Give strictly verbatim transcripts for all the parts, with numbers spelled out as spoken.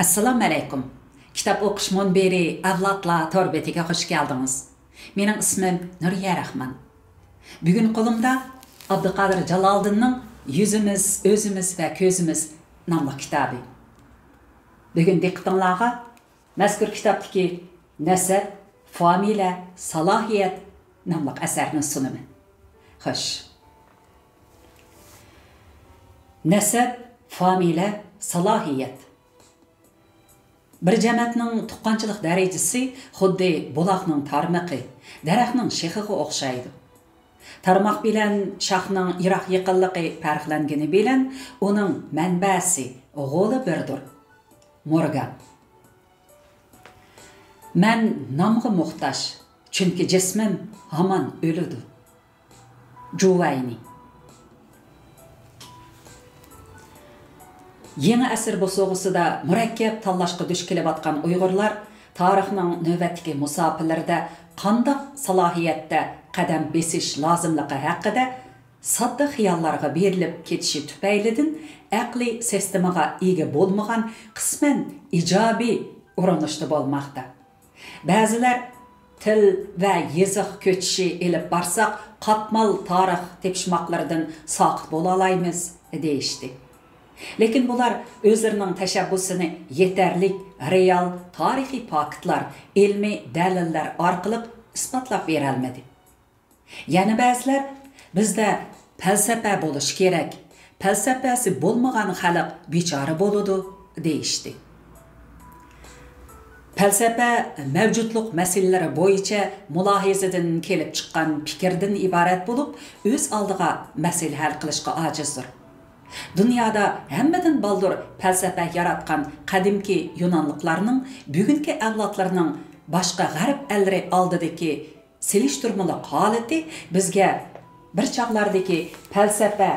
ئەسسالامۇ ئەلەيكۇم. كىتاب ئوقۇش مۇنبىرى ئەۋلادلار تور بېتىگە خۇش كەلدىڭىز. مېنىڭ ئىسمىم نۇرىيە رەھمان. بۈگۈن قولۇمدا ئابدۇقادىر جالالىدىننىڭ يۈزىمىز، ئۆزىمىز ۋە كۆزىمىز ناملىق كىتابى. بۈگۈن دىققىتىڭلارغا مەزكۇر كىتابتىكى نەسەب، فامىلە، سالاھىيەت ناملىق ئەسەرنى سۇنىمەن. خوش. نەسەب، فامىلە، سالاھىيەت. بىر جەمەتنىڭ تۇغقانچىلىق دەرىجىسى خۇددى بۇلاقنىڭ تارمىقى، دەرەخنىڭ شېخىغا ئوخشايدۇ. تارماق بىلەن شاخنىڭ يىراق يېقىنلىقى پەرقلەنگىنى بىلەن، ئۇنىڭ مەنبەسى، غولى بىردۇر. مورگان. مەن نامغا موھتاج، چۈنكى جىسمىم ھامان ئۆلىدۇ. جۇۋەينى. يېڭى ئەسىر بوسۇغىسىدا مۇرەككەپ تاللاشقا دۇچ كېلىۋاتقان ئۇيغۇرلار تارىخنىڭ نۆۋەتتىكى مۇساپىلىرىدە قانداق سالاھىيەتتە قەدەم بېسىش لازىملىقى ھەققىدە ساددا خىياللارغا بېرىلىپ كېتىشى تۈپەيلىدىن ئەقلىي سىستېمىغا ئىگە بولمىغان قىسمەن ئىجابىي ئۇرۇنۇشتا بولماقتا. بەزىلەر تىل ۋە يېزىق كۆچۈشى ئېلىپ بارساق، قاتمال تارىخ تېپىشماقلىرىدىن ساقىت بولالايمىز، دېيىشتى. لېكىن بۇلار ئۆزلىرىنىڭ تەشەببۇسىنى يېتەرلىك رېئال تارىخىي پاكىتلار، ئىلمىي دەلىللەر ئارقىلىق ئىسپاتلاپ بېرەلمىدى. يەنە بەزىلەر، «بىزدە پەلسەپە بولۇشى كېرەك، پەلسەپەسى بولمىغان خەلق بىچارە بولىدۇ» دېيىشتى. پەلسەپە مەۋجۇتلۇق مەسىلىلىرى بويىچە مۇلاھىزىدىن كېلىپ چىققان پىكىردىن ئىبارەت بولۇپ، ئۆز ئالدىغا مەسىلە ھەل قىلىشقا ئاجىزدۇر. دۇنيادا ھەممىدىن بالدۇر پەلسەپە ياراتقان قەدىمكى يۇنانلىقلارنىڭ بۈگۈنكى ئەۋلادلىرىنىڭ باشقا غەرب ئەللىرى ئالدىدىكى سېلىشتۇرمىلىق ھالىتى بىزگە بىر چاغلاردىكى پەلسەپە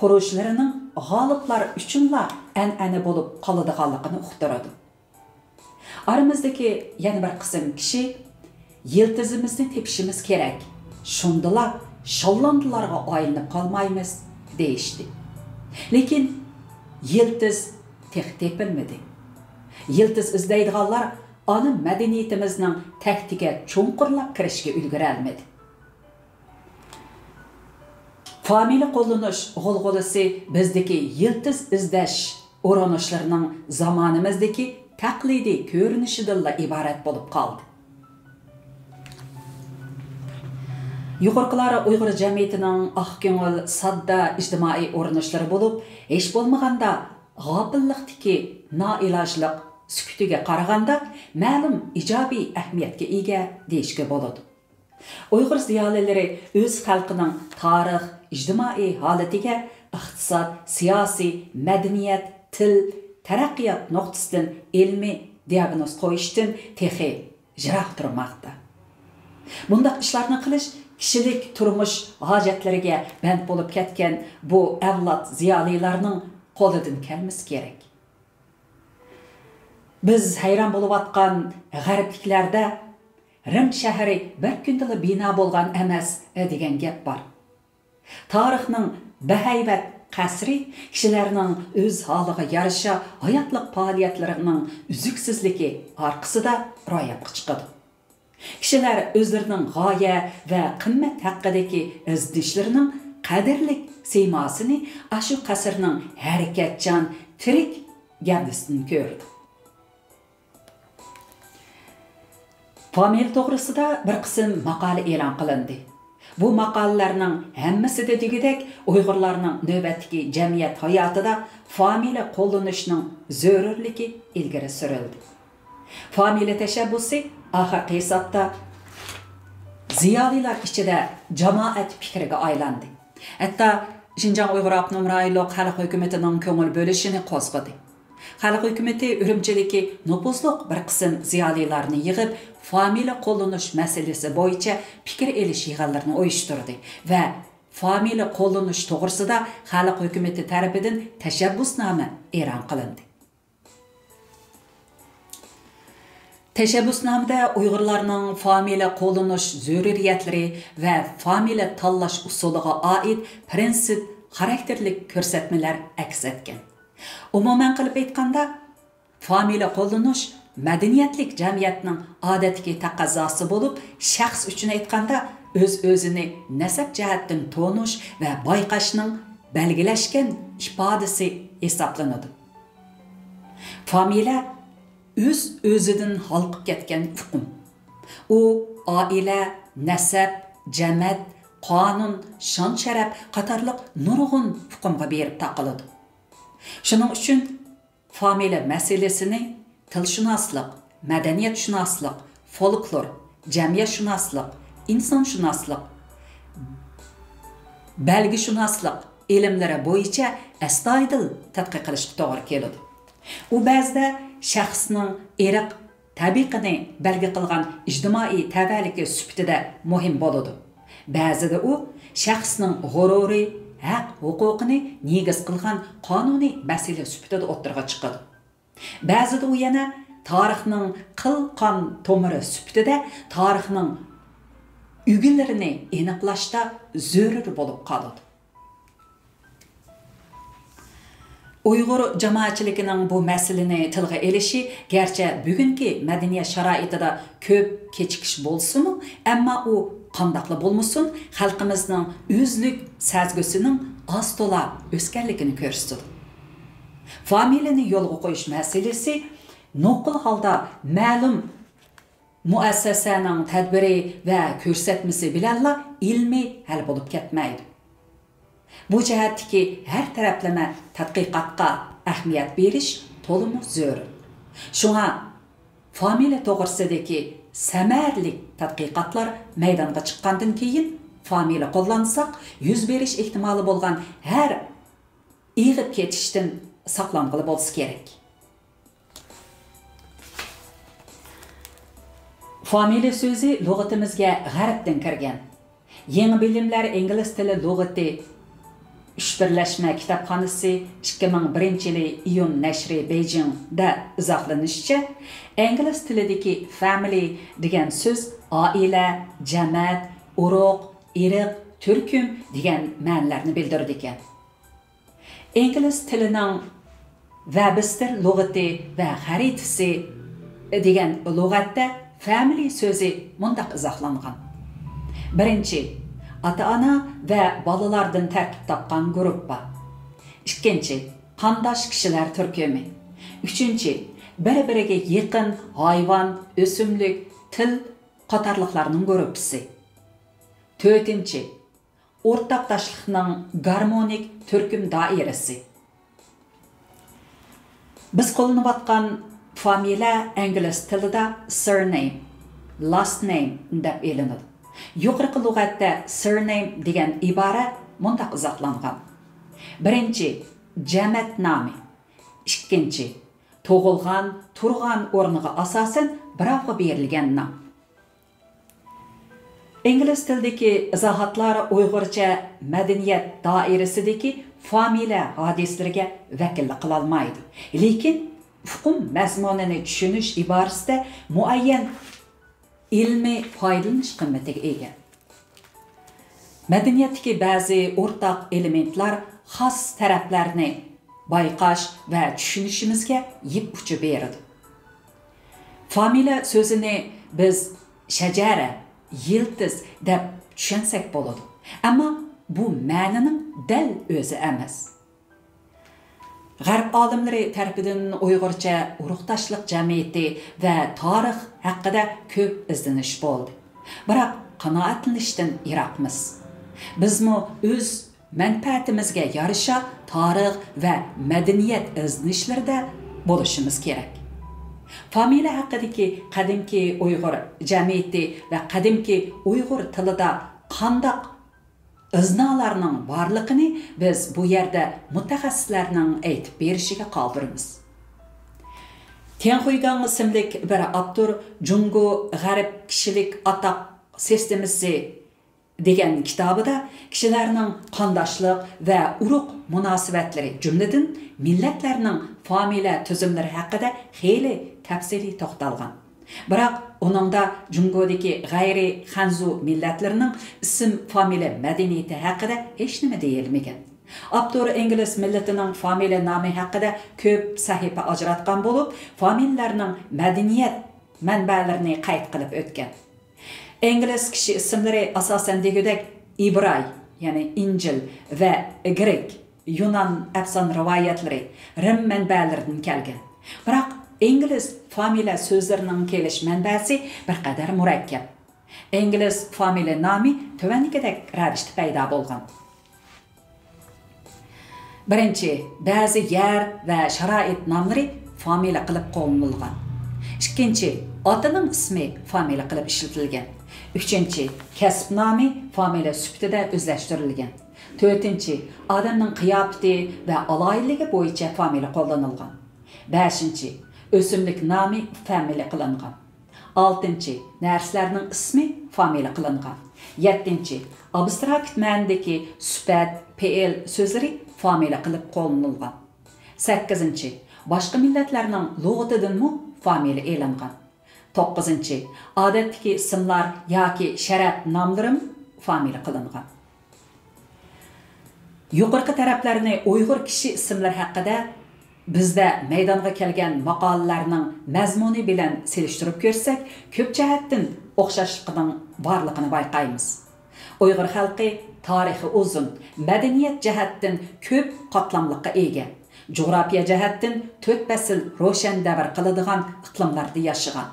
خۇرۇچلىرىنىڭ غالىپلار ئۈچۈنلا ئەنئەنە بولۇپ قالىدىغانلىقىنى ئۇقتۇرىدۇ. ئارىمىزدىكى يەنە بىر قىسىم كىشى، «يىلتىزىمىزنى تېپىشىمىز كېرەك، شۇندىلا شاللاندىلارغا ئايلىنىپ قالمايمىز» دېيىشتى. لېكىن يىلتىز تېخى تېپىلمىدى. يىلتىز ئىزدەيدىغانلار ئانا مەدەنىيىتىمىزنىڭ تەكتىگە چوڭقۇرلاپ كىرىشكە ئۈلگۈرەلمىدى. فامىلە قوللىنىش غۇلغۇلىسى بىزدىكى يىلتىز ئىزدەش ئۇرۇنۇشلىرىنىڭ زامانىمىزدىكى تەقلىدىي كۆرۈنۈشىدىنلا ئىبارەت بولۇپ قالدى. يۇقىرىقىلار ئۇيغۇر جەمئىيىتىنىڭ ئاق كۆڭۈل، ساددا ئىجتىمائىي ئۇرۇنۇشلىرى بولۇپ، ھېچ بولمىغاندا غاپىللىقتىكى نائىلاجلىق سۈكۈتىگە قارىغاندا، مەلۇم ئىجابىي ئەھمىيەتكە ئىگە دېيىشكە بولىدۇ. ئۇيغۇر زىيالىيلىرى ئۆز خەلقىنىڭ تارىخ، ئىجتىمائىي ھالىتىگە، ئىقتىساد، سىياسىي، مەدەنىيەت، تىل، تەرەققىيات نۇقتىسىدىن ئىلمىي دىياگنوز قويۇشتىن تېخى يىراق تۇرماقتا. بۇنداق ئىشلارنى قىلىش كىشىلىك تۇرمۇش ھاجەتلىرىگە بەند بولۇپ كەتكەن بۇ ئەۋلاد زىيالىيلارنىڭ قولىدىن كەلمىسى كېرەك. بىز ھەيران بولۇۋاتقان غەربلىكلەردە «رىم شەھىرى بىر كۈندىلا بىنا بولغان ئەمەس» دېگەن گەپ بار. تارىخنىڭ بەھەيۋەت قەسرى كىشىلەرنىڭ ئۆز ھالىغا يارىشا ھاياتلىق پائالىيەتلىرىنىڭ ئۈزۈكسىزلىكى ئارقىسىدا روياپقا چىقىدۇ. كىشىلەر ئۆزلىرىنىڭ غايە ۋە قىممەت ھەققىدىكى ئىزدىنىشلىرىنىڭ قەدىرلىك سىيماسىنى ئاشۇ قەسىرنىڭ ھەرىكەتچان، تىرىك گەۋدىسىدىن كۆرىدۇ. فامىلە توغرىسىدا بىر قىسىم ماقالە ئېلان قىلىندى. بۇ ماقالىلەرنىڭ ھەممىسىدە دېگۈدەك ئۇيغۇرلارنىڭ نۆۋەتتىكى جەمئىيەت ھاياتىدا فامىلە قوللىنىشنىڭ زۆرۈرلۈكى ئىلگىرى سۈرۈلدى. فامىلە تەشەببۇسى ئاخىرقى ھېسابتا زىيالىيلار ئىچىدە جامائەت پىكرىگە ئايلاندى. ھەتتا شىنجاڭ ئۇيغۇر ئاپتونوم رايونلۇق خەلق ھۆكۈمىتىنىڭ كۆڭۈل بۆلۈشىنى قوزغىدى. خەلق ھۆكۈمىتى ئۈرۈمچىدىكى نوپۇزلۇق بىر قىسىم زىيالىيلارنى يىغىپ، فامىلە قوللىنىش مەسىلىسى بويىچە پىكىر ئېلىش يىغىنلىرىنى ئۇيۇشتۇردى ۋە فامىلە قوللىنىش توغرىسىدا خەلق ھۆكۈمىتى تەرىپىدىن تەشەببۇسنامە ئېلان قىلىندى. تەشەببۇسنامىدە ئۇيغۇرلارنىڭ فامىلە قوللىنىش زۆرۈرىيەتلىرى ۋە فامىلە تاللاش ئۇسۇلىغا ئائىت پىرىنسىپ خاراكتېرلىك كۆرسەتمىلەر ئەكس ئەتكەن. ئومۇمەن قىلىپ ئېيتقاندا، فامىلە قوللىنىش مەدەنىيەتلىك جەمئىيەتنىڭ ئادەتتىكى تەقەززاسى بولۇپ، شەخس ئۈچۈن ئېيتقاندا، ئۆز-ئۆزىنى نەسەب جەھەتتىن تونۇش ۋە بايقاشنىڭ بەلگىلەشكەن ئىپادىسى ھېسابلىنىدۇ. فامىلە ئۆز-ئۆزىدىن ھالقىپ كەتكەن ئۇقۇم. ئۇ ئائىلە، نەسەب، جەمەت، قانۇن، شان-شەرەپ قاتارلىق نۇرغۇن ئۇقۇمغا بېرىپ تاقىلىدۇ. شۇنىڭ ئۈچۈن فامىلە مەسىلىسىنى تىلشۇناسلىق، مەدەنىيەتشۇناسلىق، فولكلور، جەمئىيەتشۇناسلىق، ئىنسانشۇناسلىق، بەلگىشۇناسلىق ئىلىملىرى بويىچە ئەستايىدىل تەتقىق قىلىشقا توغرا كېلىدۇ. ئۇ بەزىدە شەخسنىڭ ئىرق تەبىقىنى بەلگە قىلغان ئىجتىمائىي تەۋەلىكى سۈپىتىدە مۇھىم بولىدۇ. بەزىدە ئۇ شەخسنىڭ غۇرۇرى، ھەق-ھوقۇقىنى نېگىز قىلغان قانۇنىي مەسىلە سۈپىتىدە ئوتتۇرىغا چىقىدۇ. بەزىدە ئۇ يەنە تارىخنىڭ قىل-قان تومۇرى سۈپىتىدە تارىخنىڭ ئۈگىلىرىنى ئېنىقلاشتا زۆرۈر بولۇپ قالىدۇ. ئۇيغۇر جامائەتچىلىكىنىڭ بۇ مەسىلىنى تىلغا ئېلىشى گەرچە بۈگۈنكى مەدەنىيەت شارائىتىدا كۆپ كېچىكىش بولسىمۇ، ئەمما ئۇ قانداقلا بولمىسۇن، خەلقىمىزنىڭ ئۆزلۈك سەزگۈسىنىڭ ئاز-تولا ئۆسكەنلىكىنى كۆرسىتىدۇ. فامىلىنى يولغا قويۇش مەسىلىسى نوقۇل ھالدا مەلۇم مۇئەسسەسەنىڭ تەدبىرى ۋە كۆرسەتمىسى بىلەنلا ئىلمىي ھەل بولۇپ كەتمەيدۇ. بۇ جەھەتتىكى ھەر تەرەپلىمە تەتقىقاتقا ئەھمىيەت بېرىش تولىمۇ زۆرۈر. شۇڭا فامىلە توغرىسىدىكى سەمەرىلىك تەتقىقاتلار مەيدانغا چىققاندىن كېيىن، فامىلە قوللانساق، يۈز بېرىش ئېھتىمالى بولغان ھەر ئېغىپ كېتىشتىن ساقلانغىلى بولسا كېرەك. فامىلە سۆزى لۇغىتىمىزگە غەربتىن كىرگەن. يېڭى بىلىملەر ئىنگلىز تىلى لۇغىتى ئۈچ بىرلەشمە كىتابخانىسى، ئىككى مىڭ بىرىنچى يىلى ئىيۇن نەشرى، بېيجىڭدا ئىزاھلىنىشىچە، ئىنگلىز تىلىدىكى فامىلى دېگەن سۆز ئائىلە، جەمەت، ئۇرۇق، ئىرق، تۈركۈم دېگەن مەنىلەرنى بىلدۈرىدىكەن. ئىنگلىز تىلىنىڭ ۋەبستېر لۇغىتى ۋە خەرىتىسى دېگەن لۇغەتتە فامىلى سۆزى مۇنداق ئىزاھلانغان: بىرىنچى، ئاتا-ئانا ۋە بالىلاردىن تەركىب تاپقان گۇرۇپپا. ئىككىنچى، قانداش كىشىلەر تۈركۈمى. ئۈچىنچى، بىر-بىرىگە يېقىن ھايۋان، ئۆسۈملۈك، تىل قاتارلىقلارنىڭ گۇرۇپپىسى. تۆتىنچى، ئورتاقداشلىقنىڭ گارمونىك تۈركۈم دائىرىسى. بىز قوللىنىۋاتقان فامىلە ئىنگلىز تىلىدا سىرنېيم، لاست نېيم دەپ ئېلىنىدۇ. يۇقىرىقى لۇغەتتە سىرنېيم دېگەن ئىبارە مۇنداق ئىزاھلانغان: بىرىنچى، جەمەت نامى. ئىككىنچى، تۇغۇلغان، تۇرغان ئورنىغا ئاساسەن بىراۋغا بېرىلگەن نام. ئىنگلىز تىلىدىكى ئىزاھاتلار ئۇيغۇرچە مەدەنىيەت دائىرىسىدىكى فامىلە ھادىسىلىرىگە ۋەكىللىك قىلالمايدۇ. لېكىن ئۇقۇم مەزمۇنىنى چۈشىنىش ئىبارىسىدە مۇئەييەن ئىلمىي پايدىلىنىش قىممىتىگە ئىگە. مەدەنىيەتتىكى بەزى ئورتاق ئېلېمېنتلار خاس تەرەپلەرنى بايقاش ۋە چۈشىنىشىمىزگە يىپ ئۇچى بېرىدۇ. فامىلە سۆزىنى بىز شەجەرە، يىلتىز دەپ چۈشەنسەك بولىدۇ. ئەمما بۇ مەنىنىڭ دەل ئۆزى ئەمەس. غەرب ئالىملىرى تەرىپىدىن ئۇيغۇرچە ئۇرۇقداشلىق جەمئىيىتى ۋە تارىخ ھەققىدە كۆپ ئىزدىنىش بولدى. بىراق قانائەتلىنىشتىن يىراقمىز. بىزمۇ ئۆز مەنپەئەتىمىزگە يارىشا تارىخ ۋە مەدەنىيەت ئىزدىنىشلىرىدە بولۇشىمىز كېرەك. فامىلە ھەققىدىكى قەدىمكى ئۇيغۇر جەمئىيىتى ۋە قەدىمكى ئۇيغۇر تىلىدا قانداق ئىزنالارنىڭ بارلىقىنى بىز بۇ يەردە مۇتەخەسسىسلەرنىڭ ئېيتىپ بېرىشىگە قالدۇرىمىز. تيەنخۇيگاڭ ئىسىملىك بىر ئاپتور جۇڭگو غەرب كىشىلىك ئاتاق سىستېمىسى دېگەن كىتابىدا كىشىلەرنىڭ قانداشلىق ۋە ئۇرۇق مۇناسىۋەتلىرى، جۈملىدىن مىللەتلەرنىڭ فامىلە تۈزۈملىرى ھەققىدە خېلى تەپسىلىي توختالغان. بىراق ئۇنىڭدا جۇڭگودىكى غەيرىي خەنزۇ مىللەتلىرىنىڭ ئىسىم-فامىلە مەدەنىيىتى ھەققىدە ھېچنېمە دېيىلمىگەن. ئاپتور ئىنگلىز مىللىتىنىڭ فامىلە نامى ھەققىدە كۆپ سەھىپە ئاجراتقان بولۇپ، فامىلىلەرنىڭ مەدەنىيەت مەنبەلىرىنى قەيت قىلىپ ئۆتكەن. ئىنگلىز كىشى ئىسىملىرى ئاساسەن دېگۈدەك ئىبراي، يەنى ئىنجىل ۋە گرېك، يۇنان ئەپسانە رىۋايەتلىرى، رىم مەنبەلىرىدىن كەلگەن. بىراق ئىنگلىز فامىلە سۆزلىرىنىڭ كېلىش مەنبەسى بىر قەدەر مۇرەككەپ. ئىنگلىز فامىلە نامى تۆۋەندىكىدەك رەۋىشتە پەيدا بولغان. بىرىنچى، بەزى يەر ۋە شارائىت ناملىرى فامىلە قىلىپ قوللىنىلغان. ئىككىنچى، ئاتىنىڭ ئىسمى فامىلە قىلىپ ئىشلىتىلگەن. ئۈچىنچى، كەسىپ نامى فامىلە سۈپىتىدە ئۆزلەشتۈرۈلگەن. تۆتىنچى، ئادەمنىڭ قىياپىتى ۋە ئالاھىدىلىكى بويىچە فامىلە قوللىنىلغان. بەشىنچى، ئۆسۈملۈك نامى فامىلە قىلىنغان. ئالتىنچى، نەرسىلەرنىڭ ئىسمى فامىلە قىلىنغان. يەتتىنچى، ئابستراكت مەنىدىكى سۈپەت، پېئىل سۆزلىرى فامىلە قىلىپ قوللىنىلغان. سەككىزىنچى، باشقا مىللەتلەرنىڭ لۇغىتىدىنمۇ فامىلە ئېلىنغان. توققۇزىنچى، ئادەتتىكى ئىسىملار ياكى شەرەپ ناملىرىمۇ فامىلە قىلىنغان. يۇقىرىقى تەرەپلەرنى ئۇيغۇر كىشى ئىسىملىرى ھەققىدە بىزدە مەيدانغا كەلگەن ماقالىلەرنىڭ مەزمۇنى بىلەن سېلىشتۇرۇپ كۆرسەك، كۆپ جەھەتتىن ئوخشاشلىقىنىڭ بارلىقىنى بايقايمىز. ئۇيغۇر خەلقى تارىخى ئۇزۇن، مەدەنىيەت جەھەتتىن كۆپ قاتلاملىققا ئىگە، جۇغراپىيە جەھەتتىن تۆت پەسىل روشەن دەۋر قىلىدىغان ئىقلىملاردا ياشىغان.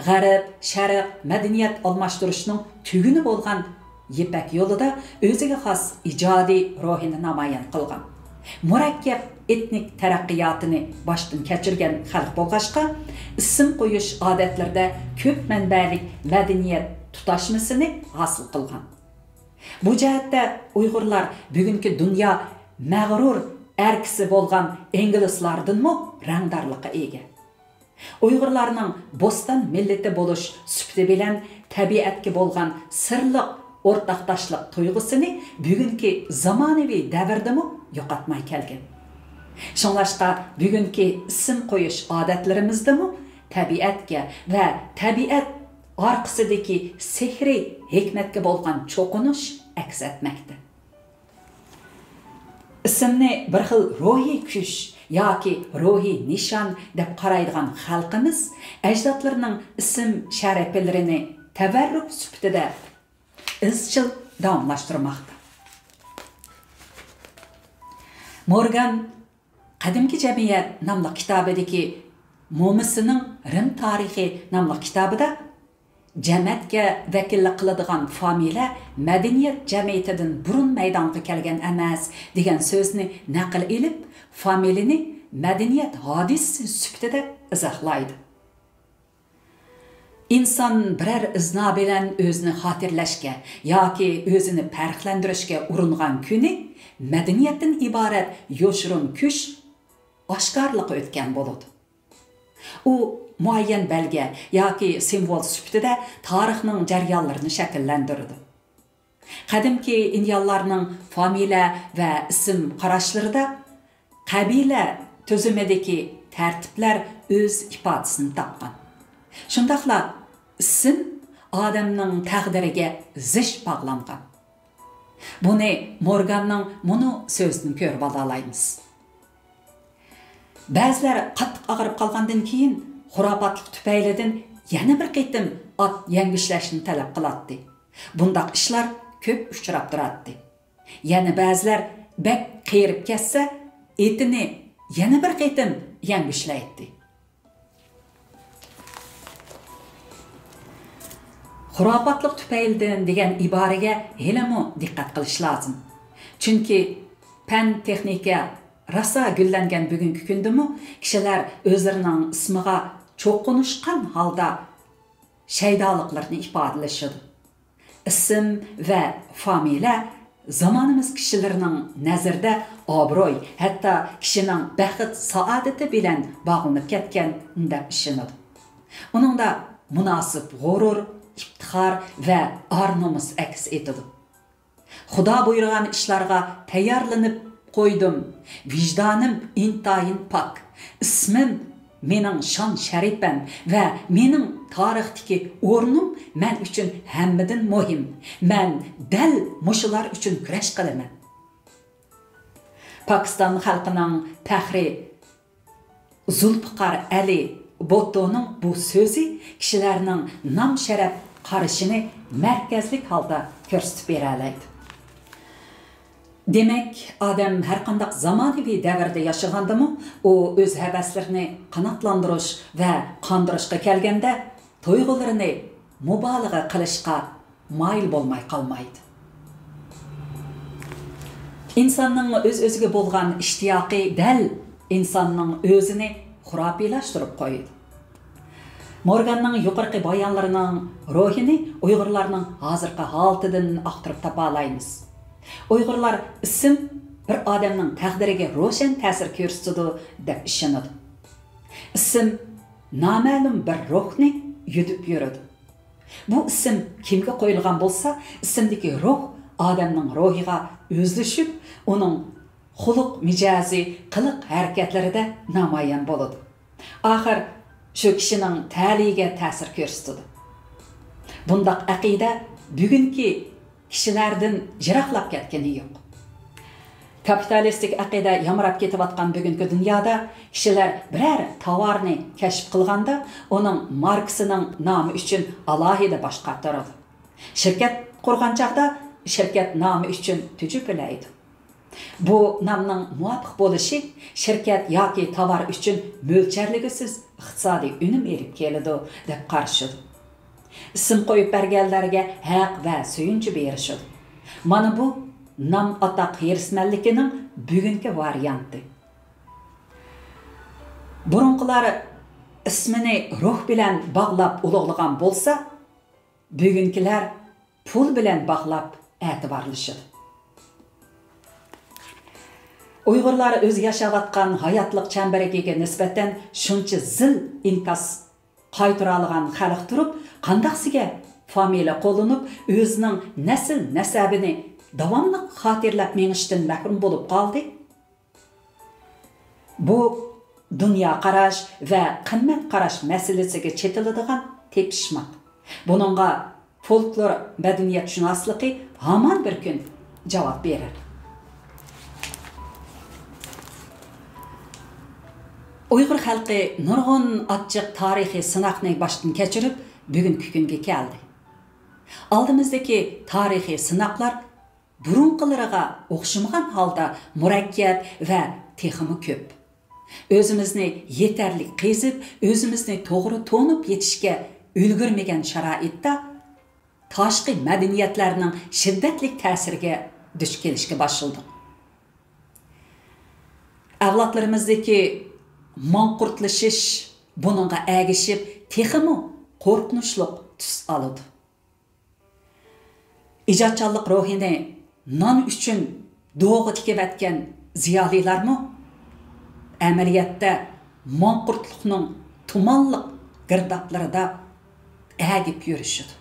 غەرب، شەرق مەدەنىيەت ئالماشتۇرۇشنىڭ تۈگۈنى بولغان يىپەك يولىدا ئۆزىگە خاس ئىجادىي روھىنى نامايان قىلغان. مۇرەككەپ ئېتنىك تەرەققىياتىنى باشتىن كەچۈرگەن خەلق بولغاچقا، ئىسىم قويۇش ئادەتلىرىدە كۆپ مەنبەلىك مەدەنىيەت تۇتاشمىسىنى ھاسىل قىلغان. بۇ جەھەتتە ئۇيغۇرلار بۈگۈنكى دۇنيا مەغرۇر ئەركىسى بولغان ئىنگلىزلاردىنمۇ رەڭدارلىققا ئىگە. ئۇيغۇرلارنىڭ بوستان مىللىتى بولۇش سۈپىتى بىلەن تەبىئەتكە بولغان سىرلىق ئورتاقداشلىق تۇيغۇسىنى بۈگۈنكى زامانىۋى دەۋردىمۇ يوقاتماي كەلگەن. شۇڭلاشقا بۈگۈنكى ئىسىم قويۇش ئادەتلىرىمىزدىمۇ تەبىئەتكە ۋە تەبىئەت ئارقىسىدىكى سېھرىي ھېكمەتكە بولغان چوقۇنۇش ئەكس ئەتمەكتە. ئىسىمنى بىر خىل روھىي كۈچ ياكى روھىي نىشان دەپ قارايدىغان خەلقىمىز ئەجدادلىرىنىڭ ئىسىم شەرىپىلىرىنى تەۋەررۈك سۈپىتىدە ئىزچىل داۋاملاشتۇرماقتا. مورگان قەدىمكى جەمئىيەت ناملىق كىتابىدىكى مومىسىنىڭ رىم تارىخى ناملىق كىتابىدا جەمەتكە ۋەكىللىك قىلىدىغان فامىلە مەدەنىيەت جەمئىيىتىدىن بۇرۇن مەيدانغا كەلگەن ئەمەس دېگەن سۆزنى نەقىل ئېلىپ، فامىلىنى مەدەنىيەت ھادىسىسى سۈپىتىدە ئىزاھلايدۇ. ئىنسان بىرەر ئىزنا بىلەن ئۆزىنى خاتىرىلەشكە ياكى ئۆزىنى پەرقلەندۈرۈشكە ئۇرۇنغان كۈنى مەدەنىيەتتىن ئىبارەت يوشۇرۇن كۈچ ئاشكارىلىققا ئۆتكەن بولىدۇ. ئۇ مۇئەييەن بەلگە ياكى سىمۋول سۈپىتىدە تارىخنىڭ جەريانلىرىنى شەكىللەندۈرىدۇ. قەدىمكى ئىندىيانلارنىڭ فامىلە ۋە ئىسىم قاراشلىرىدا قەبىلە تۈزۈمىدىكى تەرتىپلەر ئۆز ئىپادىسىنى تاپقان. شۇنداقلا ئىسىم ئادەمنىڭ تەقدىرىگە زىچ باغلانغان. بۇنى مورگاننىڭ مۇنۇ سۆزىدىن كۆرۈپ ئالالايمىز. بەزىلەر قاتتىق ئاغرىپ قالغاندىن كېيىن، خۇراپاتلىق تۈپەيلىدىن يەنە بىر قېتىم ئات يەڭگۈشلەشنى تەلەپ قىلاتتى. بۇنداق ئىشلار كۆپ ئۇچراپ تۇراتتى. يەنە بەزىلەر بەك قېرىپ كەتسە، ئېتىنى يەنە بىر قېتىم يەڭگۈشلەيتتى. خۇراپاتلىق تۈپەيلىدىن دېگەن ئىبارىگە ھېلىمۇ دىققەت قىلىش لازىم. چۈنكى پەن تېخنىكا راسا گۈللەنگەن بۈگۈنكى كۈندىمۇ كىشىلەر ئۆزلىرىنىڭ ئىسمىغا چوقۇنۇشقان ھالدا شەيدالىقلىرىنى ئىپادىلىشىدۇ. ئىسىم ۋە فامىلە زامانىمىز كىشىلىرىنىڭ نەزىرىدە ئابرۇي، ھەتتا كىشىنىڭ بەخت-سائادىتى بىلەن باغلىنىپ كەتكەن دەپ ئىشىنىدۇ. ئۇنىڭدا مۇناسىپ غۇرۇر، ئىپتىخار ۋە ئار-نومۇس ئەكس ئېتىدۇ. خۇدا بۇيرۇغان ئىشلارغا تەييارلىنىپ قويدۇم. ۋىجدانىم ئىنتايىن پاك. ئىسمىم مېنىڭ شان-شەرىپەم ۋە مېنىڭ تارىختىكى ئورنۇم مەن ئۈچۈن ھەممىدىن مۇھىم. مەن دەل مۇشۇلار ئۈچۈن كۈرەش قىلىمەن. پاكىستان خەلقىنىڭ پەخرى زۇلپىقار ئەلى بۇتتونىڭ بۇ سۆزى كىشىلەرنىڭ نام-شەرەپ قارىشىنى مەركەزلىك ھالدا كۆرسىتىپ بېرەلەيدۇ. دېمەك، ئادەم ھەرقانداق زامانىۋى دەۋردە ياشىغاندىمۇ، ئۇ ئۆز ھەۋەسلىرىنى قاناتلاندۇرۇش ۋە قاندۇرۇشقا كەلگەندە، تۇيغۇلىرىنى مۇبالىغە قىلىشقا مايىل بولماي قالمايدۇ. ئىنساننىڭ ئۆز-ئۆزىگە بولغان ئىشتىياقى دەل ئىنساننىڭ ئۆزىنى خۇراپىيلاشتۇرۇپ قويىدۇ. مورگاننىڭ يۇقىرىقى بايانلىرىنىڭ روھىنى ئۇيغۇرلارنىڭ ھازىرقى ھالىتىدىن ئاختۇرۇپ تاپالايمىز. ئۇيغۇرلار ئىسىم بىر ئادەمنىڭ تەقدىرىگە روشەن تەسىر كۆرسىتىدۇ، دەپ ئىشىنىدۇ. ئىسىم نامەلۇم بىر روھنى يۈدۈپ يۈرىدۇ. بۇ ئىسىم كىمگە قويۇلغان بولسا، ئىسىمدىكى روھ ئادەمنىڭ روھىغا ئۆزلىشىپ، ئۇنىڭ خۇلق مىجەزى، قىلىق ھەرىكەتلىرىدە نامايان بولىدۇ. ئاخىر شۇ كىشىنىڭ تەلىيىگە تەسىر كۆرسىتىدۇ. بۇنداق ئەقىدە بۈگۈنكى كىشىلەردىن يىراقلاپ كەتكىنى يوق. كاپىتالىستىك ئەقىدە يامراپ كېتىۋاتقان بۈگۈنكى دۇنيادا كىشىلەر بىرەر تاۋارنى كەشىپ قىلغاندا، ئۇنىڭ ماركىسىنىڭ نامى ئۈچۈن ئالاھىدە باش قاتۇرىدۇ. شىركەت قۇرغان چاغدا شىركەت نامى ئۈچۈن تۈجۈپىلەيدۇ. بۇ نامنىڭ مۇۋاپىق بولۇشى شىركەت ياكى تاۋار ئۈچۈن مۆلچەرلىگۈسىز ئىقتىسادىي ئۈنۈم ئېلىپ كېلىدۇ، دەپ قارىشىدۇ. ئىسىم قويۇپ بەرگەنلەرگە ھەق ۋە سۆيۈنچ بېرىشىدۇ. مانا بۇ نام-ئاتاق ھېرىسمەنلىكىنىڭ بۈگۈنكى ۋارىيانتى. بۇرۇنقىلار ئىسمىنى روھ بىلەن باغلاپ ئۇلۇغلىغان بولسا، بۈگۈنكىلەر پۇل بىلەن باغلاپ ئەتىۋارلىشىدۇ. ئۇيغۇرلار ئۆزى ياشاۋاتقان ھاياتلىق چەمبىرىكىگە نىسبەتەن شۇنچە زىل ئىنكاس قايتۇرالىغان خەلق تۇرۇپ، قانداقسىگە فامىلە قوللىنىپ، ئۆزىنىڭ نەسىل-نەسەبىنى داۋاملىق خاتىرىلەپ مېڭىشتىن مەھرۇم بولۇپ قالدى؟ بۇ دۇنيا قاراش ۋە قىممەت قاراش مەسىلىسىگە چېتىلىدىغان تېپىشماق. بۇنىڭغا فولكلور مەدەنىيەتشۇناسلىقى ھامان بىر كۈن جاۋاب بېرەر. ئۇيغۇر خەلقى نۇرغۇن ئاچچىق تارىخىي سىناقنى باشتىن كەچۈرۈپ، بۈگۈنكى كۈنگە كەلدى. ئالدىمىزدىكى تارىخىي سىناقلار بۇرۇنقىلىرىغا ئوخشىمىغان ھالدا مۇرەككەپ ۋە تېخىمۇ كۆپ. ئۆزىمىزنى يېتەرلىك قېزىپ، ئۆزىمىزنى توغرا تونۇپ يېتىشكە ئۈلگۈرمىگەن شارائىتتا، تاشقى مەدەنىيەتلەرنىڭ شىددەتلىك تەسىرىگە دۇچ كېلىشكە باشلىدۇق. ئەۋلادلىرىمىزدىكى ماڭقۇرتلىشىش بۇنىڭغا ئەگىشىپ، تېخىمۇ قورقۇنچلۇق تۈس ئالىدۇ. ئىجادچانلىق روھىنى نان ئۈچۈن دوغا تىكىۋەتكەن زىيالىيلارمۇ ئەمەلىيەتتە ماڭقۇرتلۇقنىڭ تۇمانلىق گىردابلىرىدا ئەگىپ يۈرۈشىدۇ.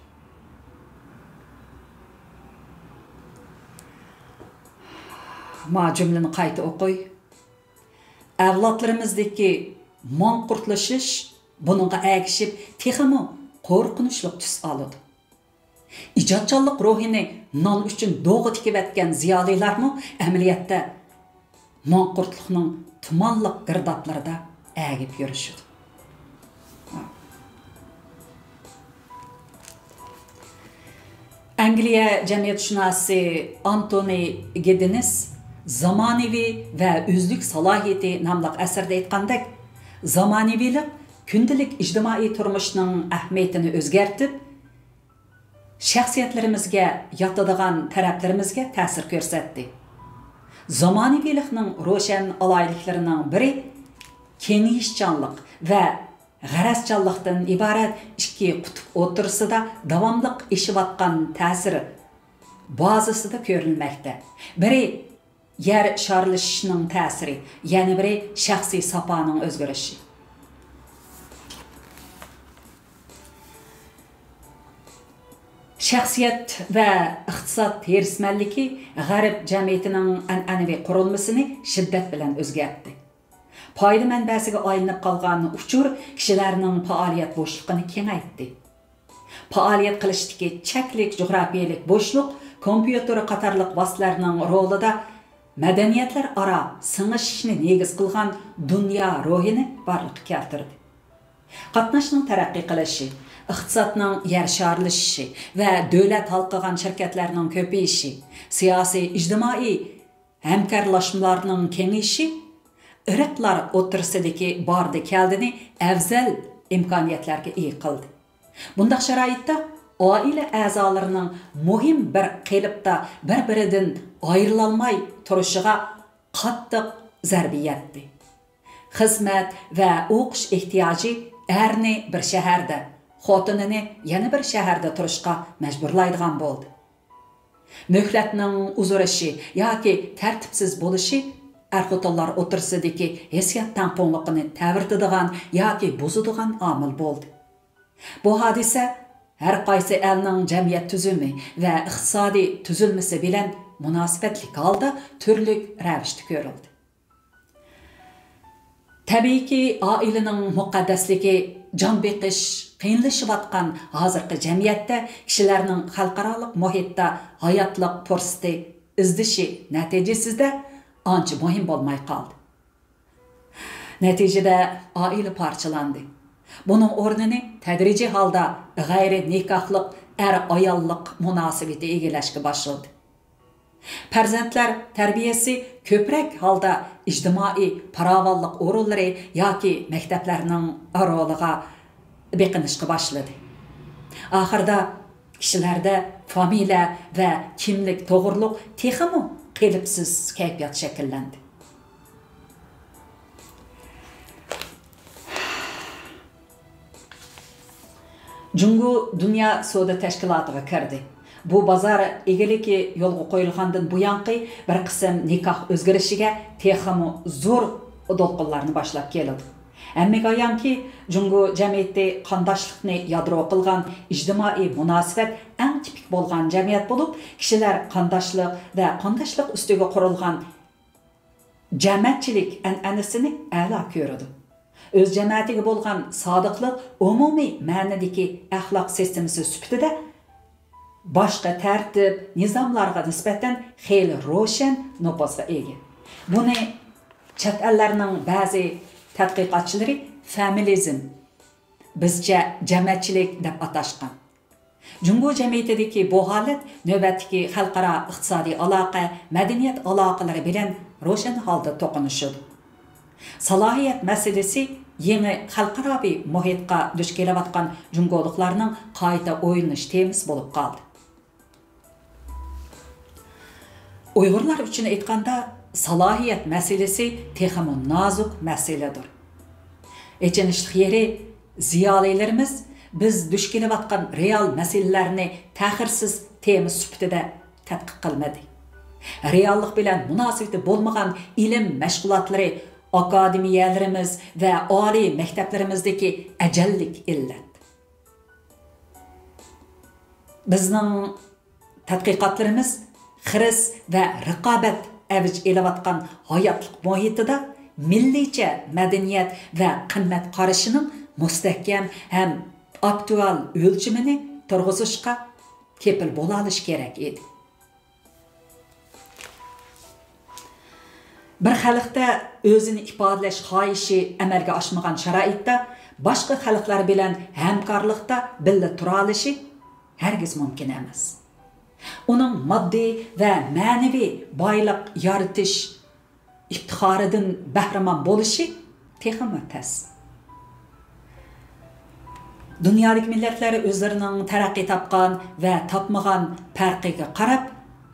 ما جۈملىنى قايتا ئوقۇي. ئەۋلادلىرىمىزدىكى ماڭقۇرتلىشىش بۇنىڭغا ئەگىشىپ تېخىمۇ قورقۇنچلۇق تۈس ئالىدۇ. ئىجادچانلىق روھىنى نان ئۈچۈن دوغا تىكىۋەتكەن زىيالىيلارمۇ ئەمەلىيەتتە ماڭقۇرتلۇقنىڭ تۇمانلىق گىردابلىرىدا ئەگىپ يۈرۈشىدۇ. ئەنگلىيە جەمئىيەتشۇناسى ئانتونى گىددېنس زامانىۋى ۋە ئۆزلۈك سالاھىيىتى ناملىق ئەسىرىدە ئېيتقاندەك، زامانىۋىلىق كۈندىلىك ئىجتىمائىي تۇرمۇشنىڭ ئەھمىيىتىنى ئۆزگەرتىپ، شەخسىيەتلىرىمىزگە ياتىدىغان تەرەپلىرىمىزگە تەسىر كۆرسەتتى. زامانىۋىلىقنىڭ روشەن ئالاھىدىلىكلىرىنىڭ بىرى كېڭىيىشچانلىق ۋە غەرەزچانلىقتىن ئىبارەت ئىككى قۇتۇپ ئوتتۇرىسىدا داۋاملىق ئېشىۋاتقان تەسىر بازىسىدا كۆرۈلمەكتە. بىرى يەر شارلىشىشنىڭ تەسىرى، يەنە بىرى شەخسىي ساپانىڭ ئۆزگىرىشى. شەخسىيەت ۋە ئىقتىساد ھېرىسمەنلىكى غەرب جەمئىيىتىنىڭ ئەنئەنىۋى قۇرۇلمىسىنى شىددەت بىلەن ئۆزگەرتتى. پايدا مەنبەسىگە ئايلىنىپ قالغان ئۇچۇر كىشىلەرنىڭ پائالىيەت بوشلۇقىنى كېڭەيتتى. پائالىيەت قىلىشتىكى چەكلىك جۇغراپىيەلىك بوشلۇق، كومپيۇتېر قاتارلىق ۋاسىتىلەرنىڭ رولىدا مەدەنىيەتلەر ئارا سىڭىشىشنى نېگىز قىلغان دۇنيا روھىنى بارلىققا كەلتۈردى. قاتناشنىڭ تەرەققىي قىلىشى، ئىقتىسادنىڭ يەر شارلىشىشى ۋە دۆلەت ھالقىغان شىركەتلەرنىڭ كۆپىيىشى، سىياسىي، ئىجتىمائىي ھەمكارلاشمىلارنىڭ كېڭىيىشى ئىرقلار ئوتتۇرىسىدىكى باردى-كەلدىنى ئەۋزەل ئىمكانىيەتلەرگە ئىگە قىلدى. بۇنداق شارائىتتا ئائىلە ئەزالىرىنىڭ مۇھىم بىر قېلىپتا بىر-بىرىدىن ئايرىلالماي تۇرۇشىغا قاتتىق زەربە يەتتى. خىزمەت ۋە ئوقۇش ئېھتىياجى ئەرنى بىر شەھەردە، خوتۇنىنى يەنە بىر شەھەردە تۇرۇشقا مەجبۇرلايدىغان بولدى. مۆھلەتنىڭ ئۇزىرىشى ياكى تەرتىپسىز بولۇشى ئەر-خوتۇنلار ئوتتۇرىسىدىكى ھېسسىيات تەڭپۇڭلۇقىنى تەۋرىتىدىغان ياكى بۇزىدىغان ئامىل بولدى. بۇ ھادىسە ھەر قايسى ئەلنىڭ جەمئىيەت تۈزۈمى ۋە ئىقتىسادىي تۈزۈلمىسى بىلەن مۇناسىۋەتلىك ھالدا تۈرلۈك رەۋىشتە كۆرۈلدى. تەبىئىيكى، ئائىلىنىڭ مۇقەددەسلىكى جان بېقىش قىيىنلىشىۋاتقان ھازىرقى جەمئىيەتتە كىشىلەرنىڭ خەلقئارالىق مۇھىتتا ھاياتلىق پۇرسىتى ئىزدىشى نەتىجىسىدە ئانچە مۇھىم بولماي قالدى. نەتىجىدە ئائىلە پارچىلاندى. بۇنىڭ ئورنىنى تەدرىجىي ھالدا غەيرىي نىكاھلىق ئەر-ئاياللىق مۇناسىۋىتى ئىگىلەشكە باشلىدى. پەرزەنتلەر تەربىيەسى كۆپرەك ھالدا ئىجتىمائىي پاراۋانلىق ئورۇنلىرى ياكى مەكتەپلەرنىڭ رولىغا بېقىنىشقا باشلىدى. ئاخىرىدا كىشىلەردە فامىلە ۋە كىملىك توغرۇلۇق تېخىمۇ قېلىپسىز كەيپىيات شەكىللەندى. جۇڭگو دۇنيا سودا تەشكىلاتىغا كىردى. بۇ بازار ئىگىلىكى يولغا قويۇلغاندىن بۇيانقى بىر قىسىم نىكاھ ئۆزگىرىشىگە تېخىمۇ زور دولقۇنلارنى باشلاپ كېلىدۇ. ھەممىگە ئايانكى، جۇڭگو جەمئىيىتى قانداشلىقنى يادرو قىلغان ئىجتىمائىي مۇناسىۋەت ئەڭ تىپىك بولغان جەمئىيەت بولۇپ، كىشىلەر قانداشلىق ۋە قانداشلىق ئۈستىگە قۇرۇلغان جەمەتچىلىك ئەنئەنىسىنى ئەلا كۆرىدۇ. ئۆز جەمەتىگە بولغان سادىقلىق ئومۇمىي مەنىدىكى ئەخلاق سىستېمىسى سۈپىتىدە باشقا تەرتىپ، نىزاملارغا نىسبەتەن خېلى روشەن نوپۇزغا ئىگە. بۇنى چەت ئەللەرنىڭ بەزى تەتقىقاتچىلىرى فېمىنىزم، بىزچە جەمەتچىلىك دەپ ئاتاشقان. جۇڭگو جەمئىيىتىدىكى بۇ ھالەت نۆۋەتتىكى خەلقئارا ئىقتىسادىي ئالاقە، مەدەنىيەت ئالاقىلىرى بىلەن روشەن ھالدا توقۇنۇشىدۇ. سالاھىيەت مەسىلىسى يېڭى خەلقئاراۋى مۇھىتقا دۇچ كېلىۋاتقان جۇڭگولۇقلارنىڭ قايتا ئويلىنىش تېمىسى بولۇپ قالدى. ئۇيغۇرلار ئۈچۈن ئېيتقاندا، سالاھىيەت مەسىلىسى تېخىمۇ نازۇك مەسىلىدۇر. ئېچىنىشلىق يېرى، زىيالىيلىرىمىز بىز دۇچ كېلىۋاتقان رېئال مەسىلىلەرنى تەخىرسىز تېما سۈپىتىدە تەتقىق قىلمىدى. رېئاللىق بىلەن مۇناسىۋىتى بولمىغان ئىلىم مەشغۇلاتلىرى ئاكادېمىيەلىرىمىز ۋە ئالىي مەكتەپلىرىمىزدىكى ئەجەللىك ئىللەت. بىزنىڭ تەتقىقاتلىرىمىز خىرىس ۋە رىقابەت ئەۋج ئېلىۋاتقان ھاياتلىق مۇھىتىدا مىللىيچە مەدەنىيەت ۋە قىممەت قارىشىنىڭ مۇستەھكەم ھەم ئاكتۇئال ئۆلچىمىنى تۇرغۇزۇشقا كېپىل بولالىشى كېرەك ئىدى. بىر خەلقتە ئۆزىنى ئىپادىلەش خاھىشى ئەمەلگە ئاشمىغان شارائىتتا باشقا خەلقلەر بىلەن ھەمكارلىقتا بىللە تۇرالىشى ھەرگىز مۇمكىن ئەمەس. ئۇنىڭ ماددىي ۋە مەنىۋى بايلىق يارىتىش ئىپتىخارىدىن بەھرىمەن بولۇشى تېخىمۇ تەس. دۇنيادىكى مىللەتلەر ئۆزلىرىنىڭ تەرەققىي تاپقان ۋە تاپمىغان پەرقىگە قاراپ،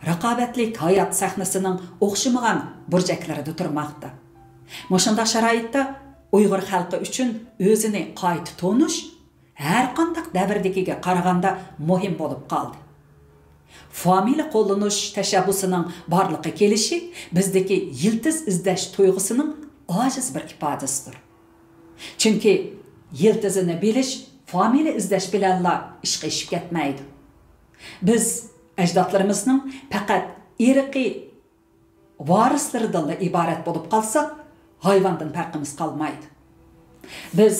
رىقابەتلىك ھايات سەھنىسىنىڭ ئوخشىمىغان بۇرجەكلىرىدە تۇرماقتا. مۇشۇنداق شارائىتتا ئۇيغۇر خەلقى ئۈچۈن ئۆزىنى قايتا تونۇش ھەرقانداق دەۋردىكىگە قارىغاندا مۇھىم بولۇپ قالدى. فامىلە قوللىنىش تەشەببۇسىنىڭ بارلىققا كېلىشى بىزدىكى يىلتىز ئىزدەش تۇيغۇسىنىڭ ئاجىز بىر ئىپادىسىدۇر. چۈنكى يىلتىزىنى بىلىش فامىلە ئىزدەش بىلەنلا ئىشقا ئېشىپ كەتمەيدۇ. بىز ئەجدادلىرىمىزنىڭ پەقەت ئىرقىي ۋارىسلىرىدىنلا ئىبارەت بولۇپ قالساق، ھايۋاندىن پەرقىمىز قالمايدۇ. بىز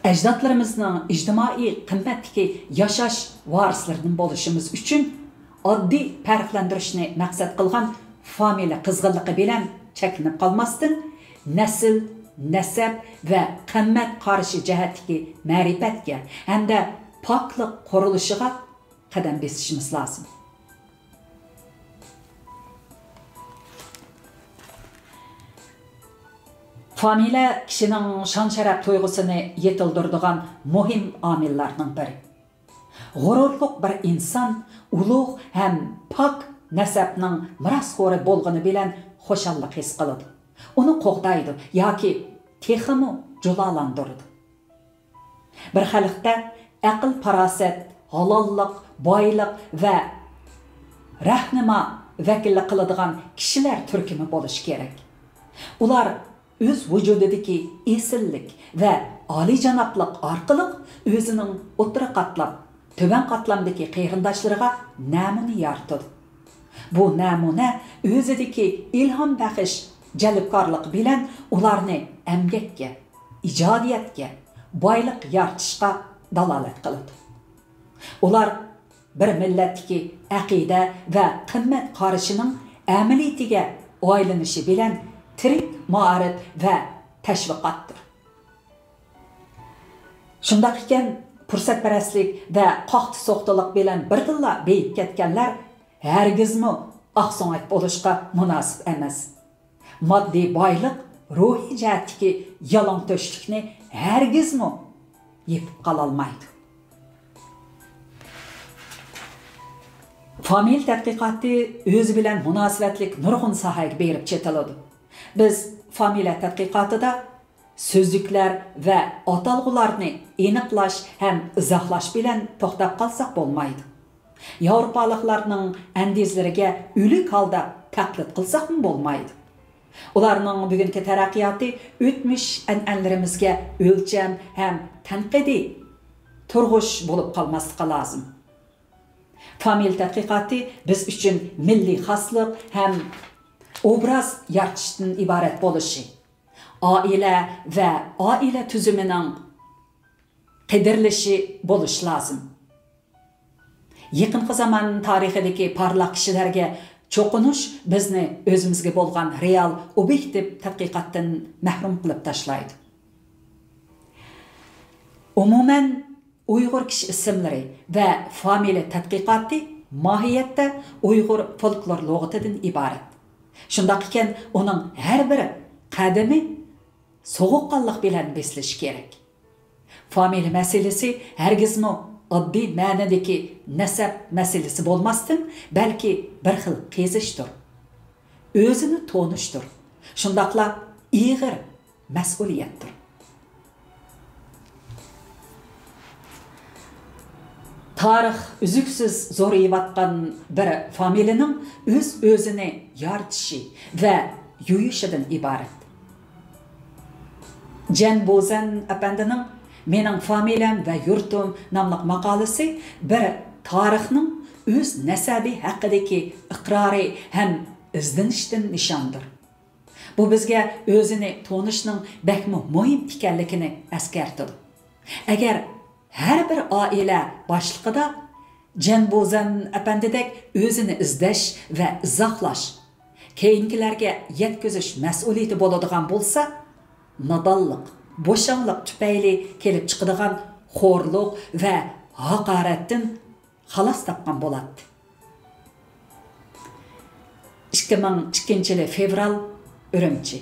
ئەجدادلىرىمىزنىڭ ئىجتىمائىي قىممەتتىكى ياشاش ۋارىسلىرىدىن بولۇشىمىز ئۈچۈن، ئاددىي پەرقلەندۈرۈشنى مەقسەت قىلغان فامىلە قىزغىنلىقى بىلەن چەكلىنىپ قالماستىن، نەسىل، نەسەب ۋە قىممەت قارىشى جەھەتتىكى مەرىپەتكە ھەمدە پاكلىق قۇرۇلۇشىغا قەدەم بېسىشىمىز لازىم. فامىلە كىشىنىڭ شان-شەرەپ تۇيغۇسىنى يېتىلدۈرىدىغان مۇھىم ئامىللارنىڭ بىرى. غۇرۇرلۇق بىر ئىنسان ئۇلۇغ ھەم پاك نەسەبنىڭ مىراسخورى بولغىنى بىلەن خۇشاللىق ھېس قىلىدۇ. ئۇنى قوغدايدۇ ياكى تېخىمۇ جۇلالاندۇرىدۇ. بىر خەلقتە ئەقىل-پاراسەت، ھالاللىق، بايلىق ۋە رەھنىما ۋەكىللىك قىلىدىغان كىشىلەر تۈركۈمى بولۇشى كېرەك. ئۇلار ئۆز ۋۇجۇدىدىكى ئېسىللىك ۋە ئالىيجانابلىق ئارقىلىق ئۆزىنىڭ ئوتتۇرا قاتلام، تۆۋەن قاتلامدىكى قېرىنداشلىرىغا نەمۇنە يارىتىدۇ. بۇ نەمۇنە ئۆزىدىكى ئىلھام بەخش جەلپكارلىقى بىلەن ئۇلارنى ئەمگەككە، ئىجادىيەتكە، بايلىق يارىتىشقا دالالەت قىلىدۇ. ئۇلار بىر مىللەتتىكى ئەقىدە ۋە قىممەت قارىشىنىڭ ئەمەلىيىتىگە ئايلىنىشى بىلەن تىرىك مائارىپ ۋە تەشۋىقاتتۇر. شۇنداق ئىكەن، پۇرسەتپەرەسلىك ۋە قاقتى-سوقتىلىق بىلەن بىردىنلا بېيىپ كەتكەنلەر ھەرگىزمۇ ئاقسۆڭەك بولۇشقا مۇناسىپ ئەمەس. ماددىي بايلىق روھىي جەھەتتىكى يالاڭتۆشلۈكنى ھەرگىزمۇ يېپىپ قالالمايدۇ. فامىلە تەتقىقاتى ئۆزى بىلەن مۇناسىۋەتلىك نۇرغۇن ساھەگە بېرىپ چېتىلىدۇ. بىز فامىلە تەتقىقاتىدا سۆزلۈكلەر ۋە ئاتالغۇلارنى ئېنىقلاش ھەم ئىزاھلاش بىلەن توختاپ قالساق بولمايدۇ. ياۋروپالىقلارنىڭ ئەندىزىلىرىگە ئۆلۈك ھالدا تەقلىد قىلساقمۇ بولمايدۇ. ئۇلارنىڭ بۈگۈنكى تەرەققىياتى ئۆتمۈش ئەنئەنىلىرىمىزگە ئۆلچەم ھەم تەنقىدىي تۇرغۇش بولۇپ قالماسلىقى لازىم. فامىلە تەتقىقاتى بىز ئۈچۈن مىللىي خاسلىق ھەم ئوبراز يارىتىشتىن ئىبارەت بولۇشى، ئائىلە ۋە ئائىلە تۈزۈمىنىڭ قېدىرلىشى بولۇشى لازىم. يېقىنقى زامان تارىخىدىكى پارلاق كىشىلەرگە چوقۇنۇش بىزنى ئۆزىمىزگە بولغان رېئال ئوبيېكتىپ تەتقىقاتتىن مەھرۇم قىلىپ تاشلايدۇ. ئومۇمەن، ئۇيغۇر كىشى ئىسىملىرى ۋە فامىلە تەتقىقاتى ماھىيەتتە ئۇيغۇر فولكلور لۇغىتىدىن ئىبارەت. شۇنداق ئىكەن، ئۇنىڭ ھەر بىر قەدىمى سوغۇققانلىق بىلەن بېسىلىشى كېرەك. فامىلە مەسىلىسى ھەرگىزمۇ ئاددىي مەنىدىكى نەسەب مەسىلىسى بولماستىن، بەلكى بىر خىل قېزىشتۇر. ئۆزىنى تونۇشتۇر. شۇنداقلا ئېغىر مەسئۇلىيەتتۇر. تارىخ ئۈزۈكسىز زورىيىۋاتقان بىر فامىلىنىڭ ئۆز-ئۆزىنى يارىتىشى ۋە يۇيۇشىدىن ئىبارەت. جەن بوزەن ئەپەندىنىڭ مېنىڭ فامىلەم ۋە يۇرتۇم ناملىق ماقالىسى بىر تارىخنىڭ ئۆز نەسەبى ھەققىدىكى ئىقرارى ھەم ئىزدىنىشىدىن نىشاندۇر. بۇ بىزگە ئۆزىنى تونۇشنىڭ بەكمۇ مۇھىم ئىكەنلىكىنى ئەسكەرتىدۇ. ئەگەر ھەر بىر ئائىلە باشلىقىدا جەن بوزەن ئەپەندىدەك ئۆزىنى ئىزدەش ۋە ئىزاھلاش، كېيىنكىلەرگە يەتكۈزۈش مەسئۇلىيىتى بولىدىغان بولسا، نادانلىق، بوشاڭلىق تۈپەيلى كېلىپ چىقىدىغان خورلۇق ۋە ھاقارەتتىن خالاس تاپقان بولاتتى. ئىككى مىڭ ئىككىنچى يىلى فېۋرال، ئۈرۈمچى.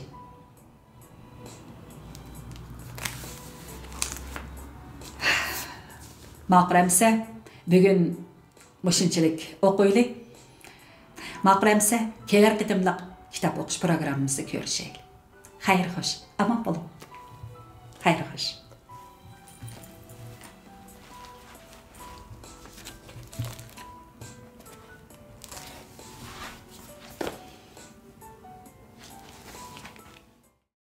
ماقۇل ئەمىسە، بۈگۈن مۇشۇنچىلىك ئوقۇيلى. ماقۇل ئەمىسە، كېلەر قېتىملىق كىتاب ئوقۇش پروگراممىمىزدا كۆرۈشەيلى. خەير خوش، ئامان بولۇڭ. خەير خوش.